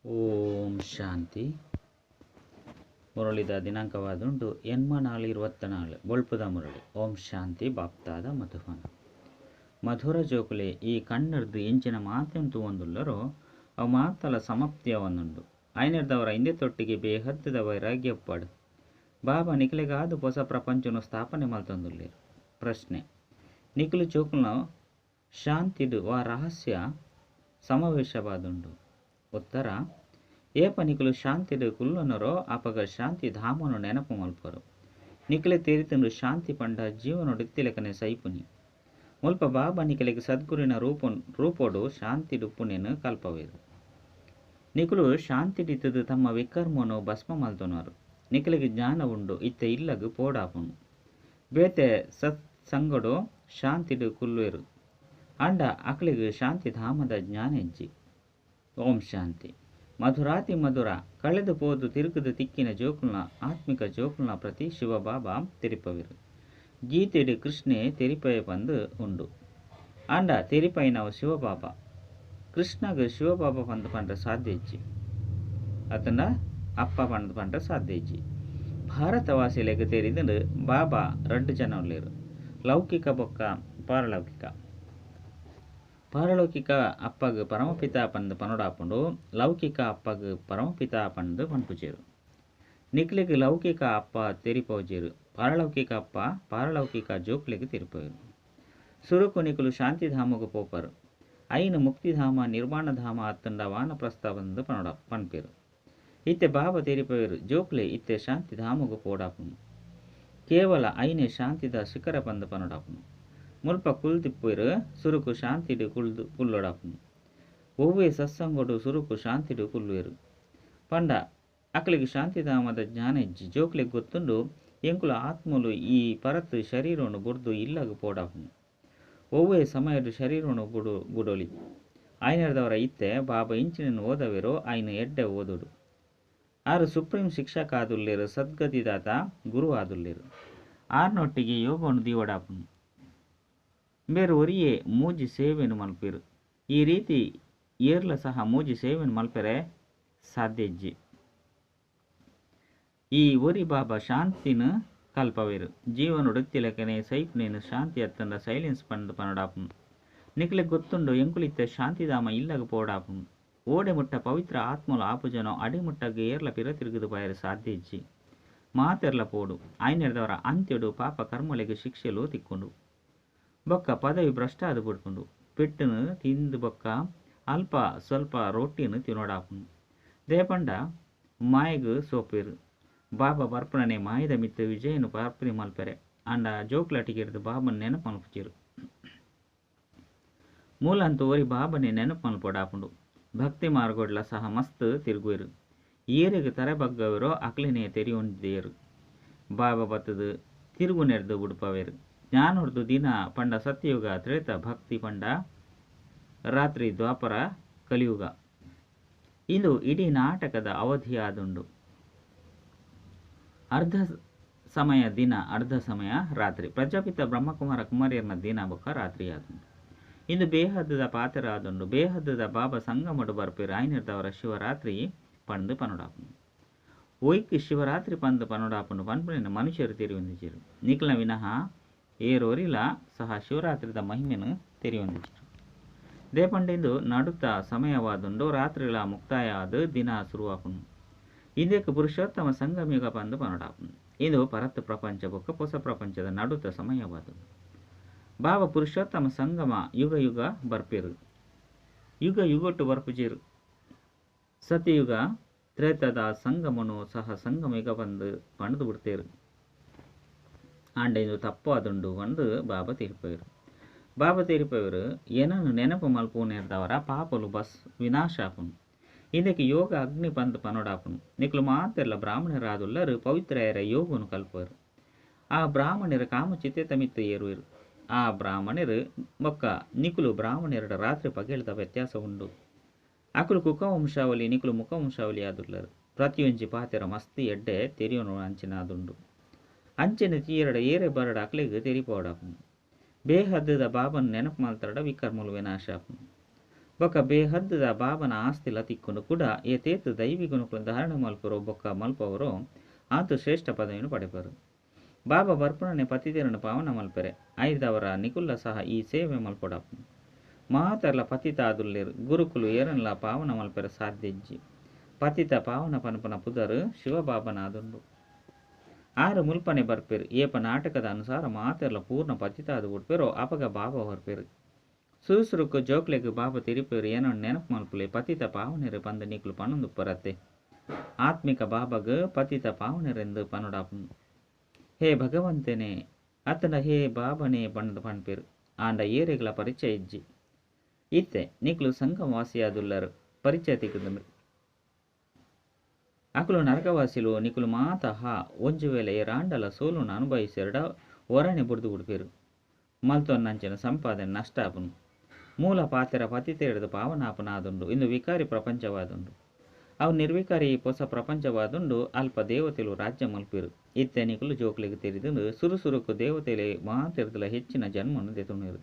ಓಂ ಶಾಂತಿ. ಮುರಳಿದ ದಿನಾಂಕವಾದುಂಡು 84/24 ಬೊಳ್ಪುದ ಮುರಳಿ. ಓಂ ಶಾಂತಿ. ಬಾಪ್ತಾದ ಮಧುವನ ಮಧುರ ಜೋಕುಲೆ ಈ ಕಣ್ಣರ್ದು ಎಂಚಿನ ಮಾತೆನ್ ತೂವೊಂದುಲ್ಲರೋ ಅವು ಮಾತಲ ಸಮಾಪ್ತಿಯವನ್ನುಂಡು. ಐನೆರ್ದವರ ಇಂದೆ ತೊಟ್ಟಿಗೆ ಬೇಹದ್ದದ ವೈರಾಗ್ಯ ಉಪ್ಪಾಡು. ಬಾಬಾ ನಿಕಲೆಗಾದು ಹೊಸ ಪ್ರಪಂಚನು ಸ್ಥಾಪನೆ ಮಲ್ತೊಂದುಲ್ಲೇರು. ಪ್ರಶ್ನೆ: ನಿಕಲು ಜೋಕುಲ್ನ ಶಾಂತಿಡು ವಾ ರಹಸ್ಯ ಸಮಾವೇಶವಾದುಂಡು? ಉತ್ತರ: ಏಪ ನಿಕಲು ಶಾಂತಿಡು ಕುಲ್ಲನರೋ ಅಪಗ ಶಾಂತಿ ಧಾಮನು ನೆನಪು ಮಲ್ಪರು. ನಿಕಲೆ ತೇರಿತುಂಡು ಶಾಂತಿ ಪಂಡ ಜೀವನೊಡಿತ್ತಿಲೆಕನೆ ಸೈಪುನಿ. ಮುಲ್ಪ ಬಾಬಾ ನಿಕಲೆಗ್ ಸದ್ಗುರಿನ ರೂಪೊಡು ಶಾಂತಿಡುಪ್ಪುನೆನು ಕಲ್ಪವೇರು. ನಿಕುಲು ಶಾಂತಿಡಿತ್ತದು ತಮ್ಮ ವಿಕರ್ಮನು ಭಸ್ಮ ಮಲ್ತೊನರು. ನಿಕಲೆಗ್ ಜ್ಞಾನ ಉಂಡು, ಇತ್ತೆ ಇಲ್ಲಗ್ ಪೋಡಾಪುನು. ಬೇತೆ ಸತ್ಸಂಗಡು ಶಾಂತಿಡು ಕುಲ್ಲುವೆರು ಆಂಡ ಅಕ್ಲೆಗ್ ಶಾಂತಿಧಾಮದ ಜ್ಞಾನ ಇಜ್ಜಿ. ಓಂ ಶಾಂತಿ. ಮಧುರಾತಿ ಮಧುರ ಕಳೆದು ಪೋದು ತಿರುಗುದು ತಿಕ್ಕಿನ ಜೋಕುಲ್ನ ಆತ್ಮಿಕ ಜೋಕುಲ್ನ ಪ್ರತಿ ಶಿವಬಾಬಾ ತೆರಿಪವೇರು. ಗೀತೆಡು ಕೃಷ್ಣೆ ತೆರಿಪಯ ಪಂದು ಉಂಡು ಆಂಡ ತೆರಿಪೈನವು ಶಿವಬಾಬಾ. ಕೃಷ್ಣಗ್ ಶಿವಬಾಬಾ ಪಂದು ಪಂಡ್ರೆ ಸಾಧ್ಯ ಇಜ್ಜಿ, ಅತಂಡ ಅಪ್ಪ ಪಂದು ಪಂಡ್ರೆ ಸಾಧ್ಯ ಇಜ್ಜಿ. ಭಾರತವಾಸಿಲೆಗ್ ತೆರಿದುಂಡು ಬಾಬಾ ರಡ್ಡು ಜನ ಉಲ್ಲೇರು, ಲೌಕಿಕ ಬೊಕ್ಕ ಪಾರಲೌಕಿಕ. ಪಾರಲೌಕಿಕ ಅಪ್ಪಗ್ ಪರಮಪಿತ ಪಂದು ಪನೊಡಾಪುಂಡು, ಲೌಕಿಕ ಅಪ್ಪಗ್ ಪರಮಪಿತ ಪಂದು ಪನ್ಪುಜೆರು. ನಿಕ್ಲೆಗ್ ಲೌಕಿಕ ಅಪ್ಪ ತೆರಿಪೋಜೆರು, ಪಾರಲೌಕಿಕ ಅಪ್ಪ ಪಾರಲೌಕಿಕ ಜೋಕ್ಲೆಗ್ ತೆರಿಪೋಯೆರು. ಸುರುಕು ನಿಕುಲು ಶಾಂತಿಧಾಮಗ್ ಪೋಪರು. ಐನು ಮುಕ್ತಿಧಾಮ ನಿರ್ವಾಣಧಾಮ ಅತ್ತಂಡ ವಾನಪ್ರಸ್ಥ ಪಂದು ಪನ್ಪೆರು. ಇತ್ತೆ ಬಾಬಾ ತೆರಿಪೋಯೆರು ಜೋಕ್ಲೆ ಇತ್ತೆ ಶಾಂತಿಧಾಮಗ್ ಪೋಡಾಪುಂಡು. ಕೇವಲ ಐನೆ ಶಾಂತಿದ ಶಿಖರ ಪಂದು ಪನೊಡಾಪುಂಡು. ಮುಲ್ಪ ಕುಲ್ದಿಪ್ಪುವೆರು ಸುರುಕು ಶಾಂತಿಡು ಕುಲ್ಲೊಡಾಪುಂಡು. ಒವ್ವೆ ಸತ್ಸಂಗಡು ಸುರುಕು ಶಾಂತಿಡು ಕುಲ್ಲುವೆರು ಪಂಡ ಅಕ್ಲೆಗ್ ಶಾಂತಿಧಾಮದ ಜ್ಞಾನ ಇಜ್ಜಿ. ಜೋಕ್ಲೆಗ್ ಗೊತ್ತುಂಡು ಎಂಕುಲು ಆತ್ಮಲು ಈ ಪರತ್ ಶರೀರನು ಬುಡ್ದು ಇಲ್ಲಗ್ ಪೋಡಾಪುಂಡು. ಒವ್ವೆ ಸಮಯಡು ಶರೀರನು ಬುಡೊಲಿ. ಐನೆರ್ದವರ ಇತ್ತೆ ಬಾಬಾ ಇಂಚಿನ ಓದವೆರೋ ಐನು ಎಡ್ಡೆ ಓದೊಡು. ಆರು ಸುಪ್ರೀಂ ಶಿಕ್ಷಕ ಆದುಲ್ಲೇರು, ಸದ್ಗತಿದಾತ ಗುರು ಆದುಲ್ಲೇರು. ಆರ್ನೊಟ್ಟಿಗೆ ಯೋಗವನ್ನು ದೀವಡಾಪುಂಡು. ಬೇರೆ ಒರಿಯೇ ಮೂಜಿ ಸೇವೆನು ಮಲ್ಪೆರು. ಈ ರೀತಿ ಏರ್ಲ ಸಹ ಮೂಜಿ ಸೇವೆನು ಮಲ್ಪೆರೆ ಸಾಧ್ಯ ಇಜ್ಜಿ. ಈ ಒರಿ ಬಾಬಾ ಶಾಂತಿನ ಕಲ್ಪವೇರು. ಜೀವನೊಡುತ್ತಿಲಕನೆ ಸೈಪ್ನೇನು ಶಾಂತಿ ಅತ್ತಂಡ ಸೈಲೆನ್ಸ್ ಪಂದು ಪನೊಡಾಪುಂಡು. ನಿಕ್ಲೆಗ್ ಗೊತ್ತುಂಡು ಎಂಕುಲಿತ್ತ ಶಾಂತಿಧಾಮ ಇಲ್ಲಗ್ ಪೋಡಾಪುಂಡು. ಓಡೆ ಮುಟ್ಟ ಪವಿತ್ರ ಆತ್ಮಲು ಆಪುಜನೋ ಅಡೆ ಮುಟ್ಟಗ್ ಏರ್ಲ ಪಿರ ತಿರುಗುದು ಪಾಯರೆ ಸಾಧ್ಯ ಇಜ್ಜಿ. ಮಾತೆರ್ಲ ಪೋಡು ಐನೆರ್ದವರ ಅಂತ್ಯಡು ಪಾಪ ಕರ್ಮಲೆಗ್ ಶಿಕ್ಷೆಲು ತಿಕ್ಕೊಂಡು ಬೊಕ್ಕ ಪದವಿ ಭ್ರಷ್ಟ ಆದು ಬಿಡ್ಪುಂಡು. ಪೆಟ್ಟುನು ತಿಂದು ಬೊಕ್ಕ ಅಲ್ಪ ಸ್ವಲ್ಪ ರೊಟ್ಟಿನು ತಿನ್ನೋಡಾಪುಂಡು. ದೇಪಂಡ ಮಾಯಗ್ ಸೋಪೇರು. ಬಾಬಾ ಬರ್ಪಣನೆ ಮಾಯದ ಮಿತ್ತು ವಿಜಯನು ಪ್ರಾಪ್ತಿ ಮಲ್ಪೆರೆ ಆಂಡ ಜೋಕ್ಲಟಿಗೆರ್ದು ಬಾಬನ್ ನೆನಪು ಮಲ್ಪುಜೆರು. ಮೂಲಂತೂ ಒರಿ ಬಾಬನೆ ನೆನಪು ಮಲ್ಪೊಡಾಪುಂಡು. ಭಕ್ತಿ ಮಾರ್ಗೊಡ್ಲ ಸಹ ಮಸ್ತ್ ತಿರುಗುವೆರು. ಏರೆಗ್ ತರೆ ಬಗ್ಗವೆರೋ ಅಕ್ಲೆನೆ ತೆರಿಯೊಂದೇರು. ಬಾಬಾ ಬತ್ತದು ತಿರುಗುನೆರ್ದು ಬುಡ್ಪವೇರು. ಜ್ಞಾನೊರ್ದು ದಿನ ಪಂಡ ಸತ್ಯಯುಗ, ತ್ರೇತ ಭಕ್ತಿ ಪಂಡ ರಾತ್ರಿ ದ್ವಾಪರ ಕಲಿಯುಗ. ಇಂದು ಇಡೀ ನಾಟಕದ ಅವಧಿಯಾದುಂಡು. ಅರ್ಧ ಸಮಯ ದಿನ, ಅರ್ಧ ಸಮಯ ರಾತ್ರಿ. ಪ್ರಜಾಪಿತ ಬ್ರಹ್ಮಕುಮಾರ ಕುಮಾರಿಯರ್ನ ದಿನ ಬೊಕ್ಕ ರಾತ್ರಿ ಆದುಂಡು. ಇಂದು ಬೇಹದ್ದದ ಪಾತ್ರ ಆದುಂಡು. ಬೇಹದ್ದದ ಬಾಬಾ ಸಂಗಮಡು ಬರ್ಪೇರು. ಐನೆರ್ದವರ ಶಿವರಾತ್ರಿ ಪಂದು ಪನೊಡಾಪುಂಡು. ಒಯ್ಕ್ ಶಿವರಾತ್ರಿ ಪಂದು ಪನೊಡಾಪುಂಡು ಪನ್ಪುನೇನು ಮನುಷ್ಯರು ತೆರಿಯೊಂದಿಜೆರು. ನಿಕ್ಲ ವಿನಃ ಏರೋರಿಲ ಸಹ ಶಿವರಾತ್ರಿದ ಮಹಿಮೆನು ತೆರಿಯೊಂದಿಜೆರು. ದೇಪಂಡಿಂದು ನಡುತ್ತ ಸಮಯವಾದುಂಡು. ರಾತ್ರಿಲ ಮುಕ್ತಾಯ ಆದು ದಿನ ಶುರುವಾಪುಂಡು. ಇಂದಕ್ಕೆ ಪುರುಷೋತ್ತಮ ಸಂಗಮಯುಗ ಪಂದು ಪನೊಡಾಪುಂಡು. ಇಂದು ಪರತ್ ಪ್ರಪಂಚ ಬೊಕ್ಕ ಹೊಸ ಪ್ರಪಂಚದ ನಡುತ್ತ ಸಮಯವಾದುಂಡು. ಬಾಬಾ ಪುರುಷೋತ್ತಮ ಸಂಗಮ ಯುಗ ಯುಗ ಬರ್ಪೇರು. ಯುಗ ಯುಗೊಟ್ಟು ಬರ್ಪುಜೇರು. ಸತ್ಯಯುಗ ತ್ರೇತದ ಸಂಗಮನು ಸಹ ಸಂಗಮಯುಗ ಬಂದು ಪಣದು ಬಿಡ್ತೇರು. ಆಂಡ ಇಂದು ತಪ್ಪು ಆದುಂಡು ಪಂದು ಬಾಬಾ ತೀರ್ಪೇರು. ಬಾಬಾ ತೀರ್ಪೇರು ಏನನ್ನು ನೆನಪು ಮಲ್ಪುನೇರ್ದವರ ಪಾಪಲು ಬಸ್ ವಿನಾಶ ಆಪುಂಡು. ಇದಕ್ಕೆ ಯೋಗ ಅಗ್ನಿ ಪಂದು ಪನೊಡಾಪುಂಡು. ನಿಕ್ಲು ಮಾತೆರ್ಲ ಬ್ರಾಹ್ಮಣರಾದುಲ್ಲರು ಪವಿತ್ರಯರ ಯೋಗನು ಕಲ್ಪರು. ಆ ಬ್ರಾಹ್ಮಣರ ಕಾಮಚಿತೆ ಮಿತ್ತು ಏರುವೆರು. ಆ ಬ್ರಾಹ್ಮಣರು ಮೊಕ್ಕ ನಿಕುಲು ಬ್ರಾಹ್ಮಣರ ರಾತ್ರಿ ಪಗೇಳ್ದ ವ್ಯತ್ಯಾಸ ಉಂಡು. ಅಕುಲು ಕುಕವಂಶಾವಳಿ ನಿಕುಲು ಮುಖವಂಶಾವಳಿ ಆದುಲ್ಲರು. ಪ್ರತಿಯೊಂಜಿ ಪಾತೆರ ಮಸ್ತ್ ಎಡ್ಡೆ ತೆರಿಯೋನು ಅಂಚಿನ ಆದುಂಡು. ಅಂಚಿನ ತೀರಡ ಏರೆ ಬರಡ ಅಕ್ಲೆಗ್ ತೆರಿಪೋಡಾಪುಂಡು. ಬೇಹದ್ದದ ಬಾಬನ್ ನೆನಪು ಮಲ್ತರಡ ವಿಕರ್ಮಲು ವಿನಾಶ ಆಪುಂಡು. ಬೊಕ್ಕ ಬೇಹದ್ದುದ ಬಾಬನ ಆಸ್ತಿಲ ತಿಕ್ಕುಂಡು ಕೂಡ ಏತೇತು ದೈವಿ ಗುಣಕುಲು ಧಾರಣೆ ಮಲ್ಪರು ಬೊಕ್ಕ ಮಲ್ಪವರು ಆತು ಶ್ರೇಷ್ಠ ಪದವಿಯನ್ನು ಪಡೆಪರು. ಬಾಬಾ ಬರ್ಪುಣನೆ ಪತಿತರನ್ನು ಪಾವನ ಮಲ್ಪೆರೆ ಐದವರ ನಿಕುಲ್ಲ ಸಹ ಈ ಸೇವೆ ಮಲ್ಪೊಡಾಪು. ಮಾತರ್ಲ ಪತಿತ ಆದುಲ್ಲೇರು ಗುರುಕುಲು ಏರನ್ಲ ಪಾವನ ಮಲ್ಪೆರೆ ಸಾಧ್ಯ ಇಜ್ಜಿ. ಪತಿತ ಪಾವನ ಪನ್ಪುನ ಪುದರ್ ಶಿವಬಾಬನಾದುಂಡು. ಆರು ಮುಲ್ಪನೆ ಬರ್ಪೆರು ಏಪ ನಾಟಕದ ಅನುಸಾರ ಮಾತೆರ್ಲ ಪೂರ್ಣ ಪತಿತ ಆದು ಉಡ್ಪೆರೋ ಅಪಗ ಬಾಬಾ ಬರ್ಪೆರು. ಸುರುಸುರುಕು ಜೋಕ್ಲೆಗ್ ಬಾಬಾ ತಿರಿಪೇರು ಏನೋ ನೆನಪು ಮಲ್ಪುಲೆ ಪತಿತ ಪಾವನೆರು ಪಂದ್ ನಿಕುಲು ಪನೊಂದುಪ್ಪರತ್ತೆ. ಆತ್ಮಿಕ ಬಾಬಾಗ್ ಪತಿತ ಪಾವನೆರೆಂದು ಪನೊಡಾಪುಂಡು. ಹೇ ಭಗವಂತನೇ ಅತ್ತಂಡ ಹೇ ಬಾಬನೇ ಪಂದ್ ಪನ್ಪೆರು. ಆಂಡ ಏರೆಗ್ಲ ಪರಿಚಯ ಇಜ್ಜಿ. ಇತ್ತೆ ನಿಕುಲು ಸಂಗಮವಾಸಿಯಾದುಲ್ಲರು ಪರಿಚಯ ತಿಕ್ಕುದುಂಡು. ಅಕುಲು ನರಕವಾಸಿಲು ನಿಕುಲು ಮಾತ ಹಾ ಒಂಜಿ ವೇಳೆ ಏರಾಂಡಲ ಸೋಲುನು ಅನುಭವಿಸೆರಡ ಒರಣೆ ಬುಡ್ದು ಬಿಡ್ಪೆರು. ಮಲ್ತೊನ್ನಂಚಿನ ಸಂಪಾದನೆ ನಷ್ಟ ಆಪುನು. ಮೂಲ ಪಾತೆರ ಪತಿತೆರ್ದು ಪಾವನಾಪುನ ಆದುಂಡು. ಇಂದು ವಿಕಾರಿ ಪ್ರಪಂಚವಾದುಂಡು. ಅವು ನಿರ್ವಿಕಾರಿ ಪೊಸ ಪ್ರಪಂಚವಾದುಂಡು. ಅಲ್ಪ ದೇವತೆಲು ರಾಜ್ಯ ಮಲ್ಪೆರು. ಇತ್ತೆ ನಿಕುಲು ಜೋಕ್ಲೆಗ್ ತೆರಿದುಂಡು ಸುರುಸುರುಕು ದೇವತೆಲೆ ಮಾತೆರ್ದಲ ಹೆಚ್ಚಿನ ಜನ್ಮನು ದೆತೊನುವೆರು.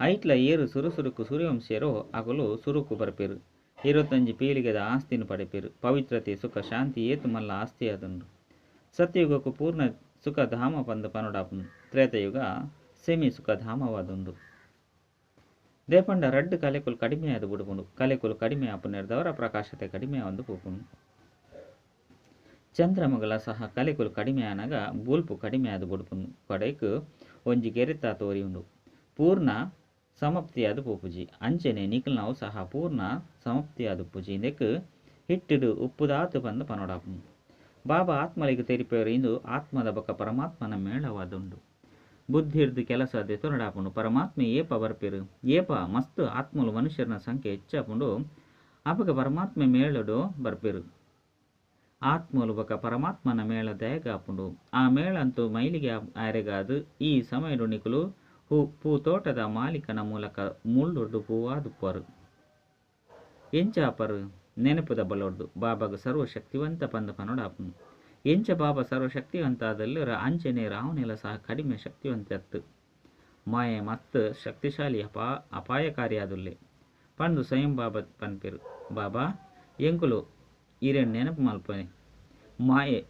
ಐಟ್ಲ ಏರು ಸುರುಸುರುಕು ಸೂರ್ಯವಂಶಿಯರೋ ಅಕುಲು ಸುರುಕು ಬರ್ಪೆರು. 25 ಪೀಳಿಗೆದ ಆಸ್ತಿನ ಪಡೆಪೆರು. ಪವಿತ್ರತೆ ಸುಖ ಶಾಂತಿ ಏತು ಮಲ್ಲ ಆಸ್ತಿ ಆದುಂಡು. ಸತ್ಯಯುಗಕ್ಕೂ ಪೂರ್ಣ ಸುಖಧಾಮ ಪಂದ್ ಪನೊಡಾಪುಂಡು. ತ್ರೇತಯುಗ ಸೆಮಿ ಸುಖಧಾಮವಾದುಂಡು. ದೇಪಂಡ ರಡ್ಡ್ ಕಲೆಕುಲು ಕಡಿಮೆ ಆದ್ ಬುಡುಪುಂಡು. ಕಲೆಕುಲು ಕಡಿಮೆ ಆಪುನೆರ್ದವರ ಪ್ರಕಾಶತೆ ಕಡಿಮೆ ಆವೊಂದು ಪೋಪುಂಡು. ಚಂದ್ರಮಗಳ ಸಹ ಕಲೆಕುಲು ಕಡಿಮೆ ಆನಗ ಬೊಲ್ಪು ಕಡಿಮೆ ಆದ್ ಬುಡುಪುಂಡು. ಕಡೆಕ್ ಒಂಜಿ ಗೆರೆತ ತೋರಿಯುಂಡು. ಪೂರ್ಣ ಸಮಾಪ್ತಿಯಾದ ಪೋಪುಜಿ. ಅಂಚನೆ ನಿಕಲ್ನವು ಸಹ ಪೂರ್ಣ ಸಮಾಪ್ತಿಯಾದ ಪೂಜಿ. ಇಂದೆಕ್ ಹಿಟ್ಟುಡು ಉಪ್ಪುದಾತು ಪಂದ್ ಪನೊಡಾಪುಂಡು. ಬಾಬಾ ಆತ್ಮಲಿಗೆ ತೆರಿಪೇರು ಇಂದು ಆತ್ಮದ ಬೊಕ್ಕ ಪರಮಾತ್ಮನ ಮೇಳವಾದುಂಡು. ಬುದ್ಧಿರ್ದು ಕೆಲಸ ದೆತೊನಡಾಪುಂಡು. ಪರಮಾತ್ಮೆ ಏಪ ಬರ್ಪೆರು ಏಪ ಮಸ್ತ್ ಆತ್ಮಲು ಮನುಷ್ಯರನ ಸಂಖ್ಯೆ ಹೆಚ್ಚಾಪುಂಡು ಅಪಗ ಪರಮಾತ್ಮೆ ಮೇಳಡು ಬರ್ಪೆರು. ಆತ್ಮಲು ಬೊಕ್ಕ ಪರಮಾತ್ಮನ ಮೇಳ ದಯಗಾಪುಂಡು. ಆ ಮೇಳ ಅಂತೂ ಮೈಲಿಗೆ ಆರೆಗಾದು ಈ ಸಮಯಡು ನಿಕುಲು ಪೂ ತೋಟದ ಮಾಲೀಕನ ಮೂಲಕ ಮುಳ್ಳುರ್ದು ಪೂವಾದುಪ್ಪರು. ಎಂಚಾಪರು ನೆನಪುದ ಬಲೊರ್ದು ಬಾಬಾಗ ಸರ್ವಶಕ್ತಿವಂತ ಪಂದ್ ಪನೊಡಾಪುಂಡು. ಎಂಚ ಬಾಬಾ ಸರ್ವಶಕ್ತಿವಂತ ಆದಲ್ಲರ ಅಂಚನೆ ರಾವಣೆಲ ಸಹ ಕಡಿಮೆ ಶಕ್ತಿವಂತ ಅತ್ತು. ಮಾಯೆ ಮಸ್ತ್ ಶಕ್ತಿಶಾಲಿ ಅಪಾಯಕಾರಿಯಾದುಲ್ಲೆ ಪಂದು ಸ್ವಯಂ ಬಾಬಾ ಪನ್ಪೆರು. ಬಾಬಾ ಎಂಕುಲು ಇರೆನ್ ನೆನಪು ಮಲ್ಪನೆ ಮಾಯೆ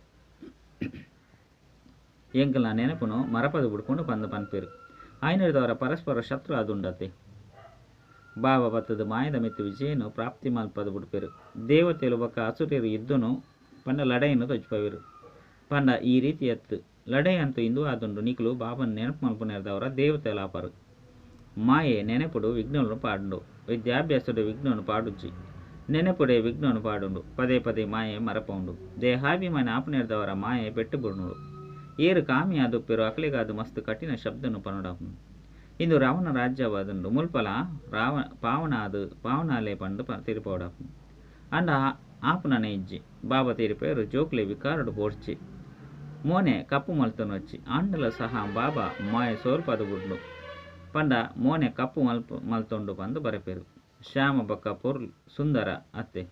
ಎಂಕಲ್ನ ನೆನಪುನು ಮರಪದ ಬುಡ್ಕೊಂಡು ಪಂದು ಪನ್ಪೆರು. ಆಯ್ನದವರ ಪರಸ್ಪರ ಶತ್ರು ಆದುಂಡತೆ. ಬಾಬಾ ಬತ್ತದ ಮಾಯದ ಮಿತ್ತು ವಿಜಯನು ಪ್ರಾಪ್ತಿ ಮಲ್ಪದ ಬುಡ್ಪೆರು. ದೇವತೆಲು ಬೊಕ್ಕ ಅಸುರೇರು ಯುದ್ಧನು ಪಂಡ ಲಡಾಯಿನು ತೊಜ್ಪವೆರು. ಪಂಡ ಈ ರೀತಿ ಎತ್ತು ಲಡಾಯಿ ಅಂತೂ ಇಂದು ಆದುಂಡು. ನಿಕುಲು ಬಾಬನ ನೆನಪು ಮಲ್ಪುನೆರ್ದವರ ದೇವತೆಲಾಪರು. ಮಾಯೆ ನೆನಪುಡು ವಿಘ್ನನು ಪಾಡುಂಡು. ವಿದ್ಯಾಭ್ಯಾಸಡು ವಿಘ್ನನು ಪಾಡುಜ್ಜಿ. ನೆನಪುಡೆ ವಿಘ್ನನು ಪಾಡುಂಡು. ಪದೇ ಪದೇ ಮಾಯೆ ಮರಪೌಂಡು. ದೇಹಾಭಿಮಾನ ಆಪುನೆರ್ದವರ ಮಾಯೆ ಪೆಟ್ಟು ಬುಡುಂಡು. ಏರು ಕಾಮಿ ಆದುಪ್ಪೆರು ಅಕಲೆಗಾದು ಮಸ್ತ್ ಕಠಿಣ ಶಬ್ದನು ಪನೊಡಾಪುಂಡು. ಇಂದು ರಾವಣ ರಾಜ್ಯವಾದುಂಡು. ಮುಲ್ಪಲ ರಾವ ಪಾವನಾದು ಪಾವನಾಲೆ ಪಂದು ತಿರುಪೋಡಾಪುಂಡು. ಅಂಡ ಆಪುನನೆ ಇಜ್ಜಿ. ಬಾಬಾ ತೀರಿಪೇರು ಜೋಕ್ಲೆ ವಿಕಾರಡು ಪೋಡ್ಚಿ ಮೋನೆ ಕಪ್ಪು ಮಲ್ತೊನೊಚ್ಚಿ ಆಂಡಲ ಸಹ ಬಾಬಾ ಮಾಯ ಸೋಲ್ಪದ ಬುಡ್ಲು ಪಂಡ ಮೋನೆ ಕಪ್ಪು ಮಲ್ತೊಂಡು ಪಂದು ಬರಪೇರು. ಶ್ಯಾಮ ಬೊಕ್ಕ ಪೊರ್ಲು ಸುಂದರ ಅತ್ತೆ.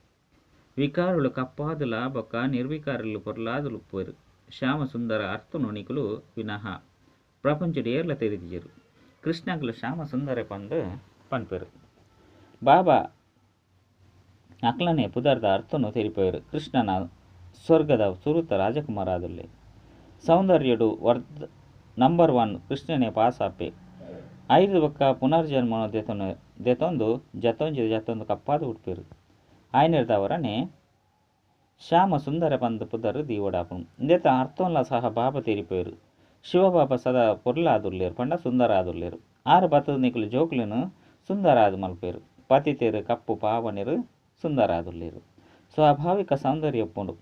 ವಿಕಾರುಳು ಕಪ್ಪಾದುಲ ಬೊಕ್ಕ ನಿರ್ವಿಕಾರುಲು ಪೊರ್ಲಾದುಲು ಪೋರು. ಶ್ಯಾಮ ಸುಂದರ ಅರ್ಥನು ನಿಕುಲು ವಿನಃ ಪ್ರಪಂಚಡು ಏರ್ಲ ತೆರಿದಿಜರು. ಕೃಷ್ಣಗ್ಲು ಶ್ಯಾಮ ಸುಂದರ ಪಂದು ಪನ್ಪೆರು. ಬಾಬಾ ಅಕ್ಲನೆ ಪುದರ್ದ ಅರ್ಥನು ತೆರಿಪೇರು. ಕೃಷ್ಣನ ಸ್ವರ್ಗದ ಸುರುತ ರಾಜಕುಮಾರ ಆದುಲ್ಲೆ. ಸೌಂದರ್ಯಡು ವರ್ಧ ನಂಬರ್ 1 ಕೃಷ್ಣನೇ ಪಾಸ್ ಆಪೆ. ಐದು ಬೊಕ್ಕ ಪುನರ್ಜನ್ಮನು ದೆತೊಂದು ಜತೊಂಜಿ ಜತೊಂದು ಕಪ್ಪಾದು ಉಡ್ಪೇರು. ಆಯ್ನೆರ್ದವರನೆ ಶ್ಯಾಮ ಸುಂದರ ಪಂದ್ ಪುದರ್ ದೀವಡಾಪುಂಡು. ಇಂದೆತ ಅರ್ಥನ್ಲ ಸಹ ಬಾಬಾ ತೆರಿಪೇರು. ಶಿವಬಾಬಾ ಸದಾ ಪೊರ್ಲಾದುಲ್ಲೇರು ಪಂಡ ಸುಂದರ ಆದುಲ್ಲೇರು. ಆರು ಬತ್ತದ ನಿಕುಲು ಜೋಕ್ಲೆನು ಸುಂದರ ಆದ್ ಮಲ್ಪೇರು. ಪತಿತೇರು ಕಪ್ಪು ಪಾವನೆರು ಸುಂದರ ಆದುಲ್ಲೇರು. ಸ್ವಾಭಾವಿಕ ಸೌಂದರ್ಯ ಉಪ್ಪುಂಡು.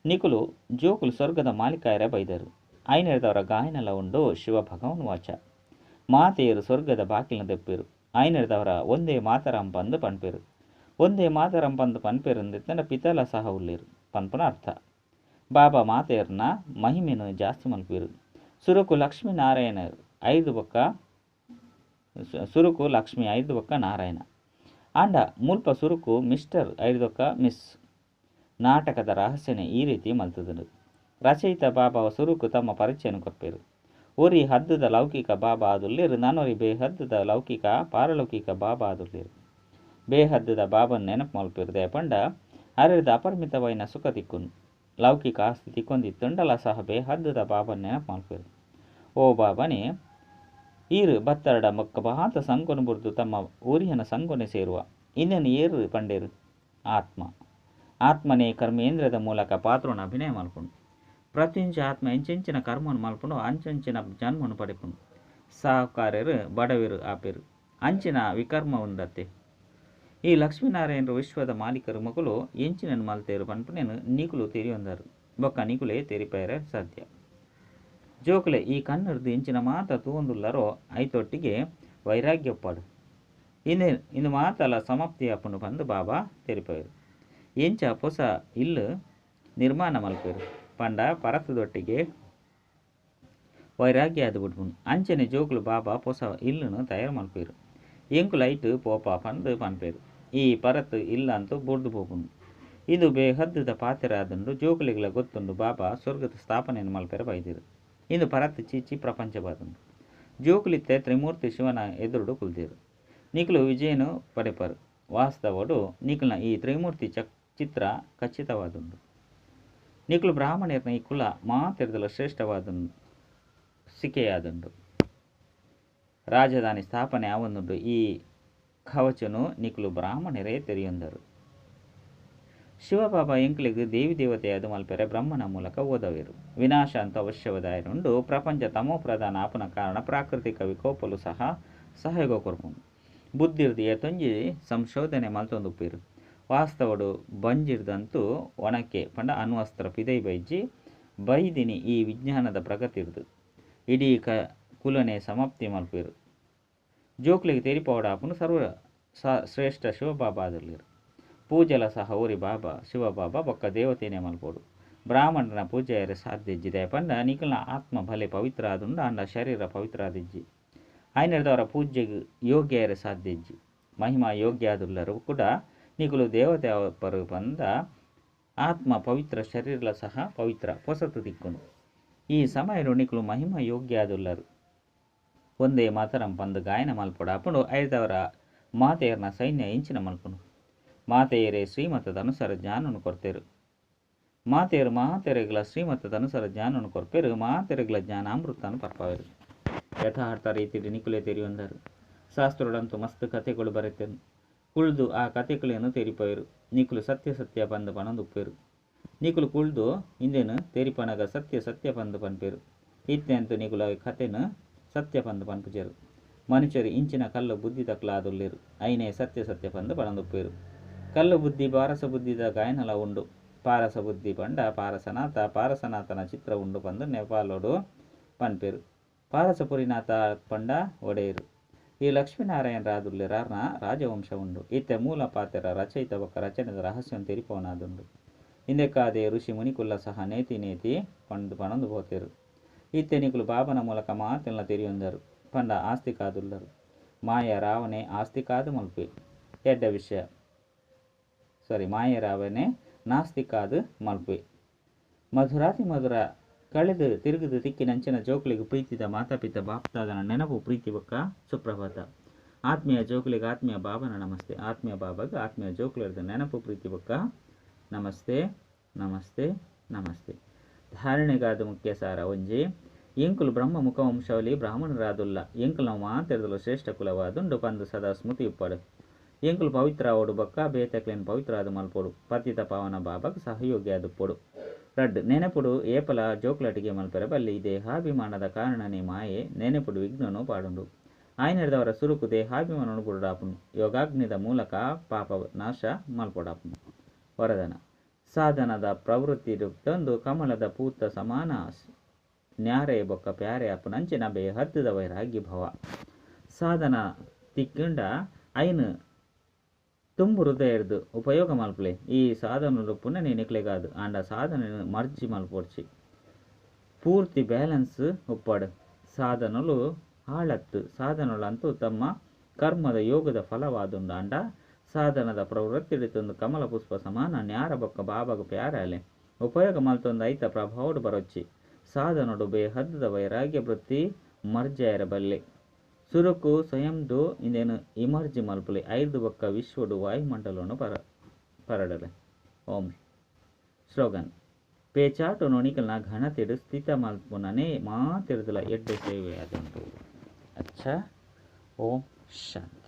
ನಿಕುಲು ಜೋಕುಲು ಸ್ವರ್ಗದ ಮಾಲೀಕಾಯರ ಬೈದರು. ಐನೆರ್ದವರ ಗಾಯನಲ ಉಂಡು ಶಿವ ಭಗವನ್ ವಾಚ. ಮಾತೆಯರು ಸ್ವರ್ಗದ ಬಾಕಿಲ್ನ ದೆಪ್ಪೇರು. ಐನೆರ್ದವರ ಒಂದೇ ಮಾತರಂ ಪಂದ್ ಪನ್ಪೇರು. ಒಂದೇ ಮಾತರಂ ಪಂದ್ ಪನ್ಪೇರು ಅಂದಿತ್ತಂಡ ಪಿತಲ ಸಹ ಉಲ್ಲೇರು ಪನ್ಪುನ ಅರ್ಥ. ಬಾಬಾ ಮಾತೆಯರ್ನ ಮಹಿಮೆನು ಜಾಸ್ತಿ ಮಲ್ಪೇರು. ಸುರುಕು ಲಕ್ಷ್ಮೀ ನಾರಾಯಣ ಐದು ಬೊಕ್ಕ ಸುರುಕು ಲಕ್ಷ್ಮಿ ಐದು ಬೊಕ್ಕ ನಾರಾಯಣ. ಆಂಡ ಮುಲ್ಪ ಸುರುಕು ಮಿಸ್ಟರ್ ಐದು ಬೊಕ್ಕ ಮಿಸ್. ನಾಟಕದ ರಹಸ್ಯನೆ ಈ ರೀತಿ ಮಲ್ತದುಂಡು. ರಚಯಿತ ಬಾಬಾ ಸುರುಕು ತಮ್ಮ ಪರಿಚಯನ ಕೊರ್ಪೇರು. ಒರಿ ಹದ್ದುದ ಲೌಕಿಕ ಬಾಬಾ ಆದುಲ್ಲೇರು, ನಾನೊರಿ ಬೇಹದ್ದುದ ಲೌಕಿಕ ಪಾರಲೌಕಿಕ ಬಾಬಾ ಆದುಲ್ಲೇರು. ಬೇಹದ್ದದ ಬಾಬನ್ ನೆನಪು ಮಲ್ಪಿರ್ದೆ ಪಂಡ ಅರೆದ ಅಪರಿಮಿತವಾಯಿನ ಸುಖ ತಿಕ್ಕುನು. ಲೌಕಿಕ ಆಸ್ತಿ ತಿಕ್ಕೊಂದಿತ್ತುಂಡಲ ಸಹ ಬೇಹದ್ದದ ಬಾಬನ್ ನೆನಪು ಮಲ್ಪಿರು. ಓ ಬಾಬನೇ, ಈರು ಬತ್ತರಡ ಬೊಕ್ಕ ಬಾತ ಸಂಗೊನು ಬುರ್ದು ತಮ್ಮ ಊರಿಯನ ಸಂಗೊನೆ ಸೇರುವ. ಇಂದೆನ್ ಏರು ಪಂಡೇರು? ಆತ್ಮ. ಆತ್ಮನೇ ಕರ್ಮೇಂದ್ರದ ಮೂಲಕ ಪಾತ್ರನ ಅಭಿನಯ ಮಲ್ಪುನು. ಪ್ರತಿಯೊಂಜಿ ಆತ್ಮ ಎಂಚೆಂಚಿನ ಕರ್ಮನು ಮಲ್ಪುನು ಅಂಚಂಚಿನ ಜನ್ಮನು ಪಡೆಪುನು. ಸಾಹುಕಾರರು ಬಡವರು ಆಪೇರು. ಅಂಚಿನ ವಿಕರ್ಮ ಉಂದತ್ತೆ. ಈ ಲಕ್ಷ್ಮೀನಾರಾಯಣರು ವಿಶ್ವದ ಮಾಲೀಕರು ಮಕ್ಕಳು ಎಂಚಿನ ಮಲ್ತೇರು ಪನ್ಪುನೇನು ನಿಕುಲು ತೆರಿಯೊಂದರು ಬೊಕ್ಕ ನಿಕುಲೇ ತೆರಿಪೇರೆ ಸಾಧ್ಯ. ಜೋಕುಲೆ ಈ ಕಣ್ಣರ್ದು ಎಂಚಿನ ಮಾತ ತೂವೊಂದುಲ್ಲರೋ ಐತೊಟ್ಟಿಗೆ ವೈರಾಗ್ಯೊಪ್ಪಾಡು. ಇಂದು ಇಂದು ಮಾತಲ ಸಮಾಪ್ತಿ ಆಪುಂಡು ಪಂದ್ ಬಾಬಾ ತೆರಿಪೇರು. ಎಂಚ ಪೊಸ ಇಲ್ಲು ನಿರ್ಮಾಣ ಮಲ್ಪೇರು ಪಂಡ ಪರತದೊಟ್ಟಿಗೆ ವೈರಾಗ್ಯ ಆದ್ ಬಿಡ್ಪುಂಡು. ಅಂಚನೆ ಜೋಕುಲು ಬಾಬಾ ಪೊಸ ಇಲ್ಲುನು ತಯಾರು ಮಲ್ಪೇರು. ಎಂಕುಲು ಐಟ್ ಪೋಪ ಪಂದ್ ಪನ್ಪೇರು. ಈ ಪರತ್ ಇಲ್ಲಂತೂ ಬುಡ್ದು ಪೋಪುಂಡು. ಇದು ಬೇಹದ್ದುದ ಪಾತೆರ ಆದುಂಡು. ಜೋಕುಲೆಗ್ಲ ಗೊತ್ತುಂಡು ಬಾಬಾ ಸ್ವರ್ಗದ ಸ್ಥಾಪನೆಯನ್ನು ಮಲ್ಪೆರೆ ಬೈದಿರು. ಇಂದು ಪರತ್ ಚೀಚಿ ಪ್ರಪಂಚವಾದುಂಡು. ಜೋಕುಲಿತ್ತೆ ತ್ರಿಮೂರ್ತಿ ಶಿವನ ಎದುರುಡು ಕುಲ್ದಿರು. ನಿಕುಲು ವಿಜಯನು ಪಡೆಪರು. ವಾಸ್ತವಡು ನಿಕುಲ್ನ ಈ ತ್ರಿಮೂರ್ತಿ ಚಿತ್ರ ಖಚಿತವಾದುಂಡು. ನಿಕುಲು ಬ್ರಾಹ್ಮಣರ್ನ ಈ ಕುಲ ಮಾತೆರ್ದಲ ಶ್ರೇಷ್ಠವಾದುಂಡು, ಸಿಕೆಯಾದುಂಡು. ರಾಜಧಾನಿ ಸ್ಥಾಪನೆ ಆವೊಂದುಂಡು. ಈ ಕವಚನು ನಿಕುಲು ಬ್ರಾಹ್ಮಣರೇ ತೆರಿಯೊಂದರು. ಶಿವಬಾಬಾ ಎಂಕ್ಲೆಗ್ ದೇವಿ ದೇವತೆಯಾದ ಮಲ್ಪೆರೆ ಬ್ರಹ್ಮನ ಮೂಲಕ ಓದವೇರು. ವಿನಾಶ ಅಂತ ಅವಶ್ಯವಾದಾಯರುಂಡು. ಪ್ರಪಂಚ ತಮೋ ಪ್ರಧಾನ ಆಪುನ ಕಾರಣ ಪ್ರಾಕೃತಿಕ ವಿಕೋಪಲು ಸಹ ಸಹಯೋಗ ಕೊರ್ಪುಂಡು. ಬುದ್ಧಿರ್ದು ಏತೊಂಜಿ ಸಂಶೋಧನೆ ಮಲ್ತೊಂದುಪ್ಪೇರು. ವಾಸ್ತವಡು ಬಂಜಿರ್ದಂತೂ ಒಣಕೆ ಪಂಡ ಅಣ್ವಸ್ತ್ರ ಪಿದೈ ಬೈಜಿ ಬೈದಿನಿ ಈ ವಿಜ್ಞಾನದ ಪ್ರಗತಿರ್ದು ಇಡೀ ಕುಲನೆ ಸಮಾಪ್ತಿ ಮಲ್ಪೇರು. ಜೋಕ್ಲೆಗ್ ತೆರಿಪವಡಾಪುನು ಸರ್ವ ಶ್ರೇಷ್ಠ ಶಿವಬಾಬಾ ಆದಿರ್ಲಿರು. ಪೂಜೆಲ ಸಹ ಊರಿ ಬಾಬಾ ಶಿವಬಾಬಾ ಬೊಕ್ಕ ದೇವತೆನೇ ಮಲ್ಪೋಡು. ಬ್ರಾಹ್ಮಣನ ಪೂಜೆಯರೆ ಸಾಧ್ಯ ಇಜ್ಜಿದೆ ಪಂಡ ನಿಕುಲ್ನ ಆತ್ಮ ಭಲೆ ಪವಿತ್ರ ಆದುಂಡು, ಆಂಡ ಶರೀರ ಪವಿತ್ರ ಆದಿಜ್ಜಿ. ಆಯ್ನೆರ್ದವರ ಪೂಜೆಗೆ ಯೋಗ್ಯರೆ ಸಾಧ್ಯ ಇಜ್ಜಿ. ಮಹಿಮಾ ಯೋಗ್ಯ ಆದುಲ್ಲರು ಕೂಡ ನಿಕುಲು ದೇವತೆ ಪರು ಪಂದ ಆತ್ಮ ಪವಿತ್ರ ಶರೀರಲ ಸಹ ಪವಿತ್ರ ಪೊಸತು ತಿಕ್ಕುನು. ಈ ಸಮಯಡು ನಿಕುಲು ಮಹಿಮಾ ಯೋಗ್ಯ ಆದುಲ್ಲರು. ಒಂದೇ ಮಾತರಂ ಪಂದು ಗಾಯನ ಮಲ್ಪೊಡಾಪುಂಡು. ಐದವರ ಮಾತೆಯರ್ನ ಸೈನ್ಯ ಇಂಚಿನ ಮಲ್ಪುನು. ಮಾತೆಯರೇ ಶ್ರೀಮತದ ಅನುಸಾರ ಜ್ಞಾನನು ಕೊರ್ತೆರು. ಮಾತೆಯರು ಮಾತೆರೆಗ್ಲ ಶ್ರೀಮತದ ಅನುಸಾರ ಜ್ಞಾನನು ಕೊರ್ಪೆರು. ಮಾತೆರೆಗ್ಲ ಜ್ಞಾನಾಮೃತನು ಪರ್ಪವೆರು. ಯಥಾರ್ಥ ರೀತಿಯಲ್ಲಿ ನಿಕುಲೆ ತೆರಿಯೊಂದರು. ಶಾಸ್ತ್ರಡಂತೂ ಮಸ್ತ್ ಕಥೆಗಳು ಬರೆತೆನು. ಕುಳ್ದು ಆ ಕಥೆಗಳೇನು ತೆರಿಪವೆರು. ನಿಕುಲು ಸತ್ಯ ಸತ್ಯ ಪಂದು ಪಣೊಂದುಪ್ಪೇರು. ನಿಕುಲು ಕುಳ್ದು ಇಂದೇನು ತೆರಿಪನಗ ಸತ್ಯ ಸತ್ಯ ಪಂದು ಪನ್ಪೇರು. ಇತ್ತೆಂತು ನಿಕುಲು ಕಥೆನು ಸತ್ಯ ಪಂದು ಪನ್ಪುಜೆರು. ಮನುಷ್ಯರು ಇಂಚಿನ ಕಲ್ಲು ಬುದ್ಧಿ ತಕ್ಲಾದುಲ್ಲೇರು. ಐನೇ ಸತ್ಯ ಸತ್ಯ ಪಂದು ಪಣೊಂದುಪ್ಪೇರು. ಕಲ್ಲು ಬುದ್ಧಿ ಪಾರಸ ಬುದ್ಧಿದ ಗಾಯನಲ ಉಂಡು. ಪಾರಸ ಬುದ್ಧಿ ಪಂಡ ಪಾರಸನಾಥ, ಪಾರಸನಾಥನ ಚಿತ್ರ ಉಂಡು ಪಂದು ನೇಪಾಳೋಡು ಪನ್ಪೇರು. ಪಾರಸಪುರಿನಾಥ ಪಂಡ ಒಡೆಯರು. ಈ ಲಕ್ಷ್ಮೀನಾರಾಯಣ ರಾದುಲ್ಲೇರಾರ್ನ ರಾಜವಂಶ ಉಂಡು. ಇತ್ತೆ ಮೂಲ ಪಾತೆರ ರಚಯಿತ ಬೊಕ್ಕ ರಚನೆದ ರಹಸ್ಯಂ ತೆರಿಪವನಾದುಂಡು. ಇಂದೆಕ್ಕಾದೆ ಋಷಿ ಮುನಿಕುಲ್ಲ ಸಹ ನೇತಿ ನೇತಿ ಪಂದು ಪಣೊಂದು ಪೋತೇರು. ಇತ್ತೆ ನಿಕುಲು ಬಾಬನ ಮೂಲಕ ಮಾತೆಲ್ಲ ತೆರಿಯೊಂದರು. ಪಂಡ ಆಸ್ತಿಕಾದುಲ್ಲರು. ಮಾಯ ರಾವಣೆ ಆಸ್ತಿಕಾದು ಮಲ್ಪೆ ಎಡ್ಡ ವಿಷಯ. ಸಾರಿ, ಮಾಯ ರಾವಣೆ ನಾಸ್ತಿಕಾದು ಮಲ್ಪೆ. ಮಧುರಾತಿ ಮಧುರ ಕಳೆದು ತಿರುಗಿದು ತಿಕ್ಕಿನಂಚಿನ ಜೋಕುಲಿಗೆ ಪ್ರೀತಿದ ಮಾತಾಪಿತ ಬಾಪ್ತಾದನ ನೆನಪು ಪ್ರೀತಿ ಬೊಕ್ಕ ಸುಪ್ರಭಾತ. ಆತ್ಮೀಯ ಜೋಕುಲಿಗೆ ಆತ್ಮೀಯ ಬಾಬನ ನಮಸ್ತೆ. ಆತ್ಮೀಯ ಬಾಬಾಗ ಆತ್ಮೀಯ ಜೋಕುಲಿರ್ದ ನೆನಪು ಪ್ರೀತಿ ಬೊಕ್ಕ ನಮಸ್ತೆ ನಮಸ್ತೆ ನಮಸ್ತೆ. ಧಾರಣೆಗಾದ ಮುಖ್ಯ ಸಾರ ಒಂಜಿ ಎಂಕುಲು ಬ್ರಹ್ಮ ಮುಖವಂಶಾವಳಿ ಬ್ರಾಹ್ಮಣರಾದುಲ್ಲ. ಎಂಕುಲು ನಾವು ಮಾತೆರ್ದಲು ಶ್ರೇಷ್ಠ ಕುಲವಾದುಂಡು ಪಂದು ಸದಾ ಸ್ಮೃತಿ ಉಪ್ಪಾಡು. ಎಂಕುಲು ಪವಿತ್ರ ಆವೊಡು ಬೊಕ್ಕ ಬೇತಕ್ಲೆನ್ ಪವಿತ್ರ ಆದ್ ಮಲ್ಪೊಡು. ಪತಿತ ಪಾವನ ಬಾಬಾಗ್ ಸಹಯೋಗಿ ಆದುಪ್ಪೊಡು. ರಡ್ಡ್ ನೆನಪುಡು ಏಪಲ ಜೋಕ್ಲಟಿಗೆ ಮಲ್ಪೆರೆ ಬಲ್ಲಿ. ದೇಹಾಭಿಮಾನದ ಕಾರಣನೇ ಮಾಯೆ ನೆನಪುಡು ವಿಘ್ನನು ಪಾಡುಂಡು. ಆಯ್ನೆರ್ದವರ ಸುರುಕು ದೇಹಾಭಿಮಾನನು ಬುಡುಡಾಪುಂಡು. ಯೋಗಾಗ್ನಿದ ಮೂಲಕ ಪಾಪ ನಾಶ ಮಲ್ಪೊಡಾಪುಂಡು. ವರದಾನ ಸಾಧನದ ಪ್ರವೃತ್ತಿ ತಂದು ಕಮಲದ ಪೂತ ಸಮಾನ ನ್ಯಾರೆ ಬೊಕ್ಕ ಪ್ಯಾರೆ ಅಪ್ಪುನಂಚಿನ ಬೇಹದ್ದುದ ವೈರಾಗ್ಯ ಭವ. ಸಾಧನ ತಿಕ್ಕಿಂಡ ಐನು ತುಂಬು ಹೃದಯರ್ದು ಉಪಯೋಗ ಮಲ್ಪಲೆ. ಈ ಸಾಧನಲು ಪುನಃ ನಿಕ್ಲೆಗಾದು ಆಂಡ ಸಾಧನೆ ಮರ್ಜಿ ಮಲ್ಪೊಡ್ಚಿ. ಪೂರ್ತಿ ಬ್ಯಾಲೆನ್ಸ್ ಉಪ್ಪಾಡು. ಸಾಧನಲು ಹಾಳತ್ತು. ಸಾಧನಗಳಂತೂ ತಮ್ಮ ಕರ್ಮದ ಯೋಗದ ಫಲವಾದುಂಡು. ಆಂಡ ಸಾಧನದ ಪ್ರವೃತ್ತಿ ತಂದು ಕಮಲ ಪುಷ್ಪ ಸಮಾನ ನ್ಯಾರ ಬೊಕ್ಕ ಬಾಬಾಗ ಪ್ಯಾರಾಲೆ ಉಪಯೋಗ ಮಲ್ತೊಂದು ಐತ ಪ್ರಭಾವಡು ಬರೊಚ್ಚಿ. ಸಾಧನಡು ಬೇಹದ್ದುದ ವೈರಾಗ್ಯ ವೃತ್ತಿ ಮರ್ಜಾಯರ ಬಲ್ಲೆ. ಸುರುಕು ಸ್ವಯಂದು ಇಂದೆನ್ ಇಮರ್ಜಿ ಮಲ್ಪುಲೆ ಐರ್ದ್ ಬೊಕ್ಕ ವಿಶ್ವಡು ವಾಯುಮಂಡಲನು ಪರಡಲೆ. ಓಂ ಸ್ಲೋಗನ್ ಪೇಚಾಟುನು ನಿಕಲ್ನ ಘನತೆಡ್ ಸ್ಥಿತ ಮಲ್ಪುನನೇ ಮಾತೆರ್ದಲ ಎಡ್ಡೆ ಸೇವೆ ಆದುಂಡು. ಅಚ್ಚಾ, ಓಂ ಶಾಂತಿ.